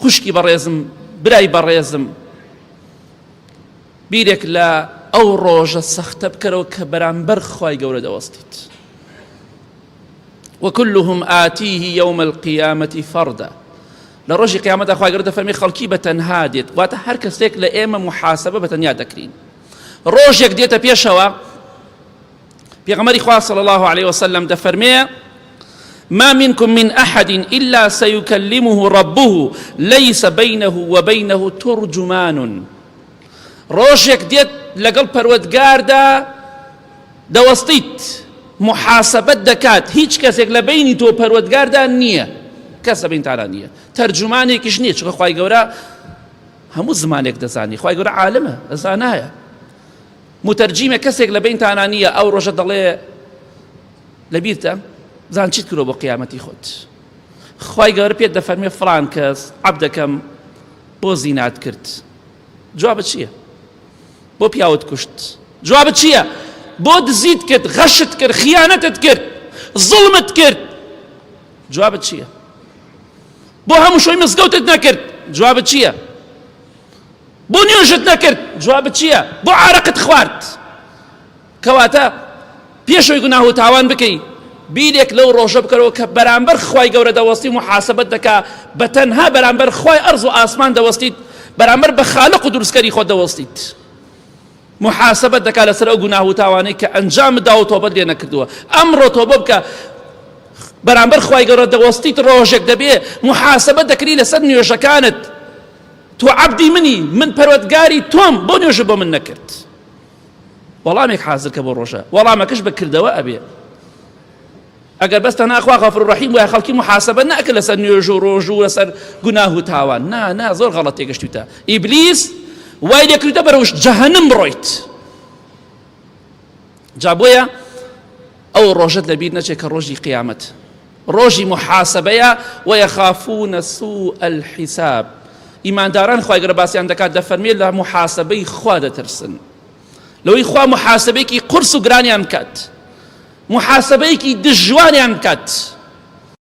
خوشکی بەڕێزم، برای بەڕێزم، بیرێک لە ئەو ڕۆژە سەختە بکەرەوە کە بەرامبەر خوای گەورە دەوەستیت. وكلهم آتيه يوم القيامة فردا لە ڕۆژی قیامەتدا خوای گەورە دەفەرمێ خەڵکی بە تەنها دێت واتە هەر کەسێک لە ئێمە محاسبە بە تەنیا دەکرین ڕۆژێک دێتە پێشەوە پێغەمبەری خوا صلی الله علیه وسلم دەفەرمێ ما منكم من أحد إلا سيكلمه ربه ليس بينه وبينه ترجمان ڕۆژێک دێت لەگەڵ پەروەردگاردا دەوەستیت محاسبەت دەکات هیچ کەسێک لە بینی تۆ پەروەردگاردا نییە کەس لە بینتانە نییە تەرجمانێکیش نییە چونکە خوای گەورە هەموو زمانێک دەزانی خوای گەورە عالمە زانایە موتەرجیمە کەسێک لە بینتانە نییە ئەو ڕۆژە دەڵێ لەبیرتە زان چیت کرۆ بۆ قیامەتی خۆت خوای گەورە پێت دەفەرمێ فڵان کەس عەبدەکەم بۆ زینات کرد جوابت چییە بۆ پیاوت کوشت جوابت چییە بۆ دزیت کرد غەشت کرد خیانەتت کرد زوڵمت کرد جوابت چییە بۆ هەموو شۆی مزگەوتت نەکرد جوابت چییە بۆ نوێژت نەکرد جوابت چییە بۆ عارەقت خوارد کەواتە پێش ئەوەی گوناه و تاوان بکەی بیرێک لەو ڕۆژە بکەرەوە کە بەرامبەر خوای گەورە دەوەستی محاسبەت دەکا بە تەنها بەرامبەر خوای ئەرز و ئاسمان دەوەستیت بەرامبەر بە خالق و دروستکەری خۆت دەوەستیت محاسبەت دەکا لەسەر ئەو گوناه و تاوانەی کە ئەنجامت دا و تۆبەت لێ نەکردووە ئەمڕۆ تۆبە بکە بەرامبەر خوای گەورە دەوەستیت ڕۆژێک دەبێ محاسبە دەکری لەسەر نوێژەکانت تۆ عەبدی منی من پەروەردگاری تۆم بۆ نوێژە بۆ من نەکرد وەڵامێک حازر کە بۆ ڕۆژە وەڵامەکەش بە کردەوە ئەبێ ئەگەر بەس تەنها خوا غەفور ڕەحیم وایە خەڵکی محاسبە ناکە لەسەر نوێژ و ڕۆژ و لەسەر گوناه و تاوان نا نا زۆر غەڵەت تێگەشتویتە ئیبلیس وای لێکردە بەرەو جەهەنم بڕۆیت جا بۆیە ئەو ڕۆژەت لەبیر نەچێت کە ڕۆژی قیامەت ڕۆژی محاسبەیە ويخافون سوء الحساب ئیمانداران خوای گەورە باسیان دەکات دەفەرمێ لە محاسبەی خوا دەترسن لەوەی خوا محاسبەیەکی قورس و گرانیان بکات محاسبەیەکی دژوانیان بکات.